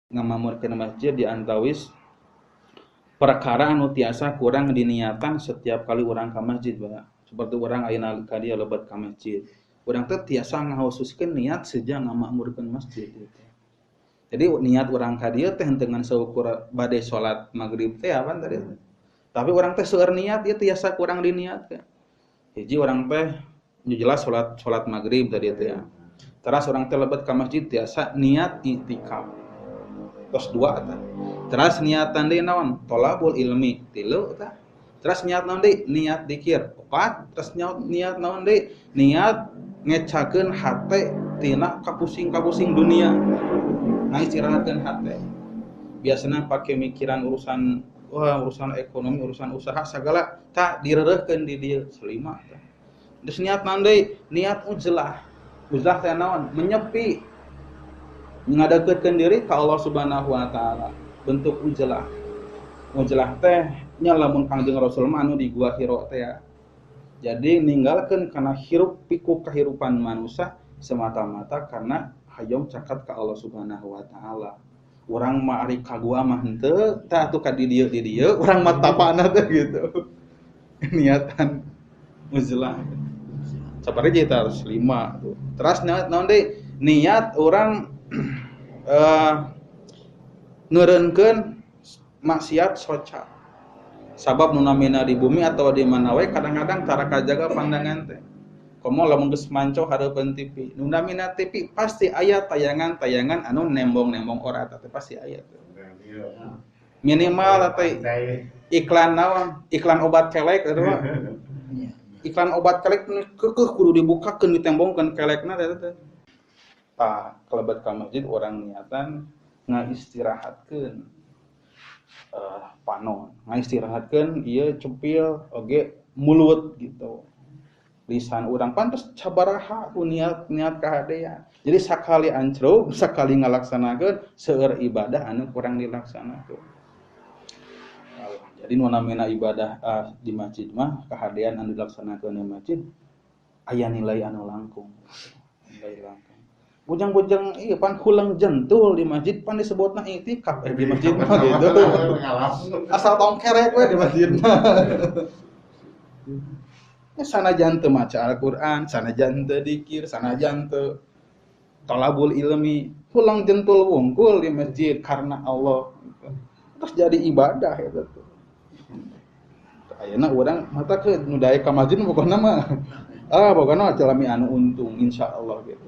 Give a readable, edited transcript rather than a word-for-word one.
Ngamakmurkeun masjid di antawis perkara anu tiasa kurang diniatan setiap kali urang ka masjid, Pak. Seperti urang ayeuna ka dieu lebet ka masjid. Urang teh tiasa ngahususkeun niat seja ngamakmurkeun masjid gitu. Jadi niat urang ka dieu teh henteu ngan saukur bade salat maghrib teh apa tadi. Tapi urang teh seueur niat ieu tiasa kurang diniatkeun. Hiji urang teh jelas salat salat maghrib tadi teh ya. Teras urang teh lebet ka masjid tiasa niat iktikaf. Tos dua tah. Teras niatan deui naon? Thalabul ilmi tilu tah. Teras niat naon deui? Niat dikir opat. Terus niat naon deui? Niat ngecakeun hate tina kapusing-kapusing dunia. Ngistirahatkeun hate. Biasana pake mikiran urusan wah urusan ekonomi, urusan usaha segala tak direureuhkeun di dieu selima tah. Terus niat naon deui? Niat uzlah. Uzlah teh naon? Menyepi. Ngadeukeutkeun diri ka Allah Subhanahu wa taala. Bentuk uzlah. Uzlah teh nya lamun Kangjeng Rasul mah anu di Gua Hira teh ya. Jadi ninggalkeun kana hirup pikuk kahirupan manusia semata-mata karena hayang caket ka Allah Subhanahu wa taala. Urang mah ari ka gua mah henteu, tah atuh ka di dieu urang mah tapana teh gitu. Niatan uzlah. Sabaraha kita harus 5 tuh. Teras niat naon deui? Niat urang ngeureunkeun maksiat soca. Sabab nu namina di bumi atau di mana we kadang-kadang tara kajaga pandangan teh. Komo lamun geus manco hareupeun TV. Nu namina TV pasti aya tayangan-tayangan anu nembong-nembong ora teh pasti aya tuh. Minimal teh iklan naon? Iklan obat kelek eta mah. Iklan obat kelek keukeuh kudu dibukakeun ditembongkeun kelekna teh teh. Tah kalebet ka masjid urang niatan ngaistirahatkeun panon, ngaistirahatkeun ieu cepil oge mulut gitu. Lisan urang pantes sabaraha ku niat-niat kahadean. Jadi sakali ancrug, sakali ngalaksanakeun seueur ibadah anu kurang dilaksanakeun. Jadi nu namina ibadah di masjid mah kahadean anu dilaksanakeun di masjid aya nilai anu langkung. Nilai langkung. Bujang-bujang iya pan hulang jentul di masjid pan disebutna iktikaf di masjid mah gitu. Asal tong kerek we di masjid mah. Ya, sanajan teu maca Al-Qur'an, sanajan teu dikir, sanajan teu thalabul ilmi, hulang jentul wungkul di masjid karena Allah. Terus jadi ibadah eta tuh. Ayeuna urang mata ke nu daek ka masjid pokona mah. Ah pokona jalmi anu untung insyaallah gitu.